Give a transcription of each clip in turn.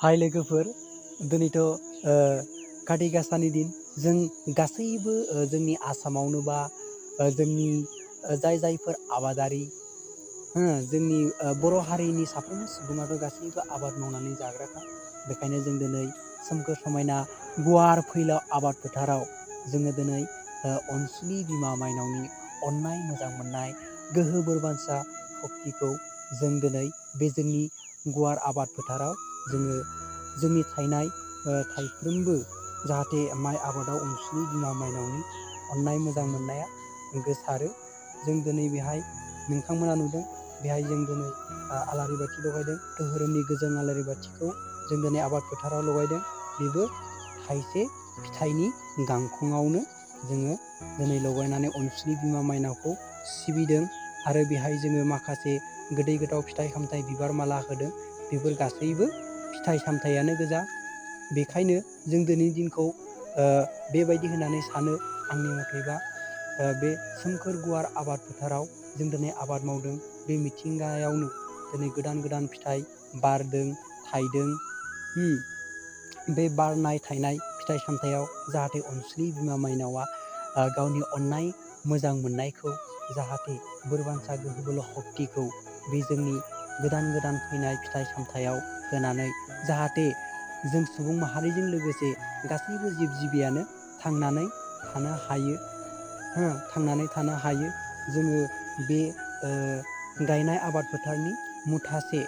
हाय लोगोफोर, दिनैथ' काति गासानि दिन। जों गासैबो जोंनि आसामावनो बा जोंनि जायफोर आबादारि, जोंनि बर' हारिनि साफ्रोमबो सुबुङाथ' गासैबो आबाद मावनानै जाग्राखा। बेखायनो जों दिनै सोमखोर समायना गुवार फैलाव आबाद फोथाराव जोङो दिनै अनसुलि बिमा माइनावनि अननाय, मोजां मोननाय, गोहो बोरबानसा सक्तिखौ जों दिनै बे जोंनि गुवार आबाद फोथाराव जोङो जोंनि थाइफ्रोमबो जाहाथे माइ आबादाव अनसुलि बिमा माइनावनि अननाय, मोजां मोननाया गोसारो। जों दिनै बेहाय नोंथांमोना नुदों, बेहाय जों दिनै आलारि बाथि लगायदों। धोरोमनि गोजों आलारि बाथिखौ जों दिनै आबाद फोथाराव लगायदों। बेबो थाइसे फिथाइनि गांखंआवनो जोङो दिनै लगायनानै अनसुलि बिमा माइनावखौ सिबिदों। आरो बेहाय जोङो माखासे गोदै गोथाव फिथाइ सामथाइ बिबार माला होदों। बेफोर गासैबो फिथाइ सामथायानो गोजा। बेखायनो जों दिनैनि दिनखौ बेबायदि होननानै सानो, आंनि मथेबा बे सोमखोर गुवार आबाद फोथाराव जों दिनै आबाद मावदों। बे मिथिंगायावनो दिनै गोदान गोदान फिथाइ बारदों, थाइदों। बे बारनाय थायनाय फिथाइ सामथायाव जाहाथे अनसुलि बिमा माइनावा गावनि अननाय, मोजां मोननायखौ जाहाथे बोरबानसा गोहो बोलो सक्तिखौ बे जोंनि गोदान गोदान फैनाय फिथाइ सामथायाव होनानै जाहाथे जों सुबुं माहारिजों लोगोसे गासैबो जिब जिबियानो थांनानै थानो हायो। जोङो बे गायनाय आबाद फोथारनि मुथासे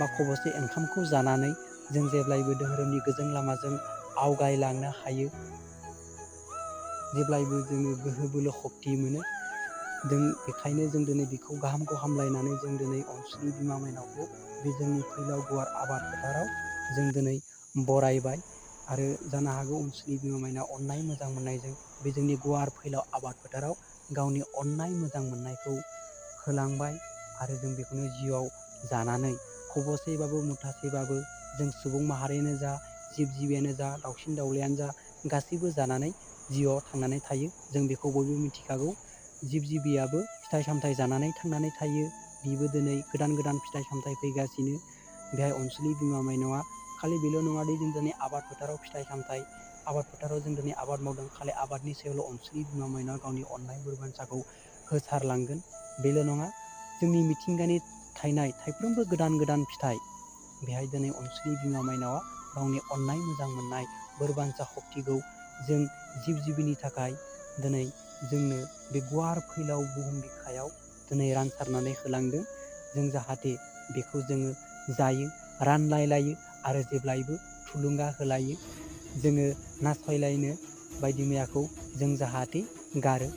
बा खबसे ओंखामखौ जानानै जों जेब्लायबो धोरोमनि गोजों लामाजों आवगायलांनो हायो। जेब्लायबो जोङो गोहो बोलो सक्ति मोनो। बेखायनो जों दिनै बेखौ गाहामखौ हामलायनानै जों दिनै अनसुलि बिमा माइनावखौ बे जोंनि फैलाव गुवार आबाद फोथाराव जों दिनै बरायबाय। आरो जानो हागौ अनसुलि बिमा माइनाव अननाय, मोजां मोननायजों बे जोंनि गुवार फैलाव आबाद फोथाराव गावनि अननाय, मोजां मोननायखौ होलांबाय। आरो जों बेखौनो जिउआव जानानै खबसेबाबो मुथासेबाबो जों सुबुं माहारियानो जा, जिब जिबियानो जा, दाउसिन दाउलायानो जा, गासैबो जानानै जिउआव थांनानै थायो। जों बेखौ बयबो मिथिखागौ। जिब जिबियाबो फिथाइ सामथाइ जानानै थांनानै थायो। बिबो दिनै गोदान गोदान फिथाइ सामथाइ फैगासिनो। बेहाय अनसुलि बिमा माइनावा खालि बेल' नङा दि जों दिनै आबाद फोथाराव फिथाइ सामथाइ, आबाद फोथाराव जों दिनै आबाद मावदों, खालि आबादनि सायावल' अनसुलि बिमा माइनावा गावनि अननाय बोरबानसाखौ होसारलांगोन बेल' नङा। जोंनि मिथिंगानि थाइफ्रोमबो गोदान गोदान फिथाइ, बेहाय दिनै अनसुलि बिमा माइनावा गावनि अननाय, मोजां मोननाय बोरबानसा सक्तिखौ जों जिब जिबिनि थाखाय दिनै जोंनो बे गुवार फैलाव बुहुम बिखायाव दिनै रानसारनानै होलांदों। जों जाहाथे बेखौ जोङो जायो, रानलायलायो आरो जेब्लायबो थुलुंगा होलायो। जोङो नासयलायनो बायदि मैयाखौ जों जाहाथे गारो।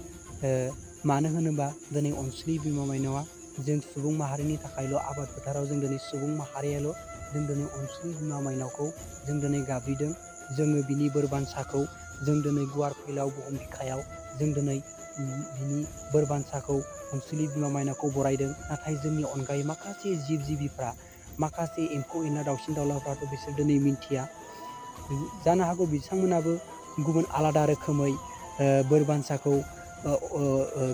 मानो होनोबा दिनै अनसुलि बिमा माइनावा जों सुबुं माहारिनि थाखायल' आबाद फोथाराव जों दिनै सुबुं माहारियाल' जों दिनै अनसुलि बिमा माइनावखौ जों दिनै गाबज्रिदों। जोङो बिनि बोरबानसाखौ जों दिनै गुवार फैलाव बुहुम बिखायाव जों दिनै बिनि बोरबानसाखौ अनसुलि बिमा माइनावखौ बरायदों। नाथाय जोंनि अनगायै माखासे जिब जिबिफ्रा, माखासे एम्फौ एनला, दाउसिन दाउलाफ्राथ' बिसोर दिनै मिन्थिया। जानो हागौ बिथांमोनाबो गुबुन आलादा रोखोमै बोरबानसाखौ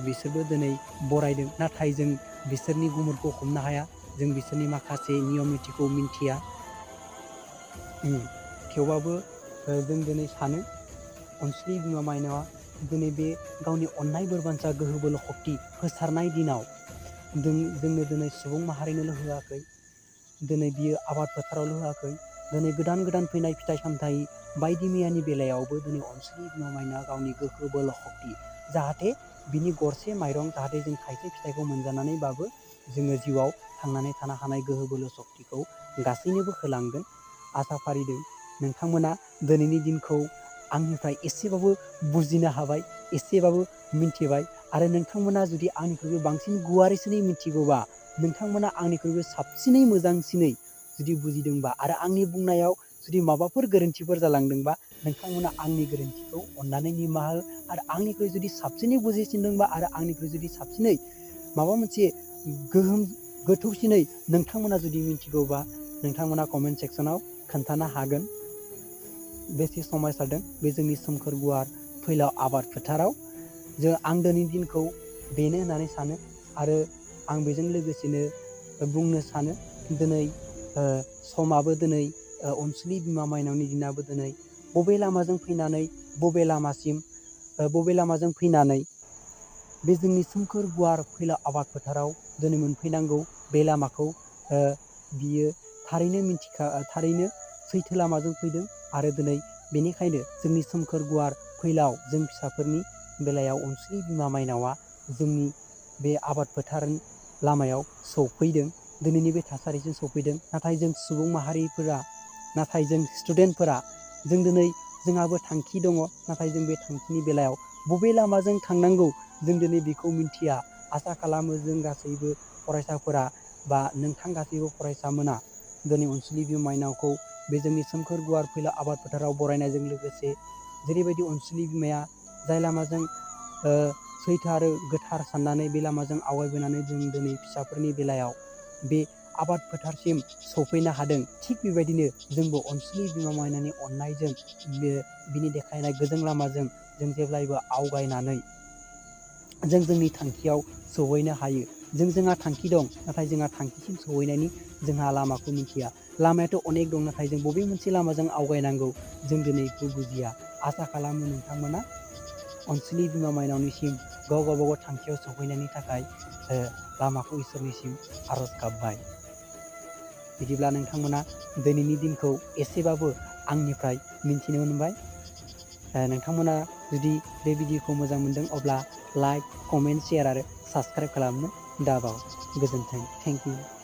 बिसोरबो दिनै बरायदों। नाथाय जों बिसोरनि गुमुरखौ हमनो हाया। जों बिसोरनि माखासे नियम निथिखौ मिन्थिया। थेवबाबो जों दिनै सानो अनसुलि बिमा माइनावा दिनै बे गावनि अननाय बोरबानसा गोहो बोलो सक्ति होसारनाय दिनाव जोंनो दिनै सुबुं माहारिनोल' होआखै, दिनै बियो आबाद फोथारावल' होआखै, दिनै गोदान गोदान फैनाय फिथाइ सामथाइ बायदि मैयानि बेलायावबो दिनै अनसुलि बिमा माइनावा गावनि गोहो बोलो सक्ति जाहाथे बिनि गरसे माइरं, जाहाथे जों थाइसे फिथाइखौ मोनजानानैबाबो जोङो जिउआव थांनानै थानो हानाय गोहो बोलो सक्तिखौ गासैनोबो होलांगोन आसा फारिदों। नोंथांमोना दिनैनि दिनखौ आंनिफ्राय एसेबाबो बुजिनो हाबाय, एसेबाबो मिन्थिबाय। आरो नोंथांमोना जुदि आंनिख्रुइबो बांसिन गुवारैसिनै मिथिगौबा, नोंथांमोना आंनिख्रुइबो साबसिनै मोजांसिनै जुदि बुजिदोंबा आरो आंनि बुंनायाव जुदि माबाफोर गोरोन्थिफोर जालांदोंबा, नोंथांमोना आंनि गोरोन्थिखौ अननानै निमाहा हो। आरो आंनिख्रुइ जुदि साबसिनै बुजिसिनदोंबा आरो आंनिख्रुइ जुदि साबसिनै माबा मोनसे गोथौसिनै नोंथांमोना जुदि मिन्थिगौबा, नोंथांमोना कमेन्ट सेक्सनाव खोन्थानो हागोन। बेसे समायसारदों बे जोंनि सोमखोर गुवार फैलाव आबाद फोथाराव। आं दिनैनि दिनखौ बेनो होननानै सानो। आरो आं बेजों लोगोसेनो बुंनो सानो, दिनै समाबो दिनै अनसुलि बिमा माइनावनि दिनाबो दिनै बबे लामाजों फैनानै बबे लामाजों फैनानै बे जोंनि सोमखोर गुवार फैलाव आबाद फोथाराव दिनै मोनफैनांगौ बे लामाखौ बियो थारैनो सैथो लामाजों फैदों आरो दिनै बेनिखायनो जोंनि सोमखोर गुवार फैलाव जों फिसाफोरनि बेलायाव अनसुलि बिमा माइनावा जोंनि बे आबाद फोथार लामायाव सौफैदों, दिनैनि बे थासारिजों सौफैदों। नाथाय जों सुबुं माहारिफोरा, नाथाय जों स्टुडेन्टफोरा, जों दिनै जोंहाबो थांखि दङ, नाथाय जों बे थांखिनि बेलायाव बबे लामाजों थांनांगौ जों दिनै बेखौ मिन्थिया। आसा खालामो जों गासैबो फरायसाफोरा बा नोंथां गासैबो फरायसामोना दिनै अनसुलि बिमा माइनावखौ बे जोंनि सोमखोर गुवार फैलाव आबाद फोथाराव बरायनायजों लोगोसे जेरैबायदि अनसुलि बिमाया जाय लामाजों सैथो आरो गोथार साननानै बे लामाजों आवगायबोनानै जों दिनै फिसाफोरनि बेलायाव बे आबाद फोथारसिम सौफैनो हादों, थिग बेबायदिनो जोंबो अनसुलि बिमा माइनावनि अननायजों बिनि देखायनाय गोजों लामाजों जों जेब्लायबो आवगायनानै जों जोंनि थांखियाव सौहैनो हायो। जोंहा थांखि दं, नाथाय जोंहा थांखिसिम सौहैनायनि जोंहा लामाखौ मिथिया। लामायाथ' अनेक दं, नाथाय जों बबे मोनसे लामाजों आवगायनांगौ जों दिनै बेखौ बुजिया। आसा खालामो नोंथांमोना अनसुलि बिमा माइनावनिसिम गावबा गाव थांखियाव सौहैनायनि थाखाय लामाखौ इसोरनिसिम आर'ज गाबबाय। बिदिब्ला नोंथांमोना दिनैनि दिनखौ एसेबाबो आंनिफ्राय मिन्थिनो मोनबाय। नोंथांमोना जुदि बे भिडिअखौ मोजां मोनदों अब्ला लाइक, कमेन्ट, शेयार आरो साबस्क्राइब खालामनो दाबाव। गोजोन्थों। Thank you.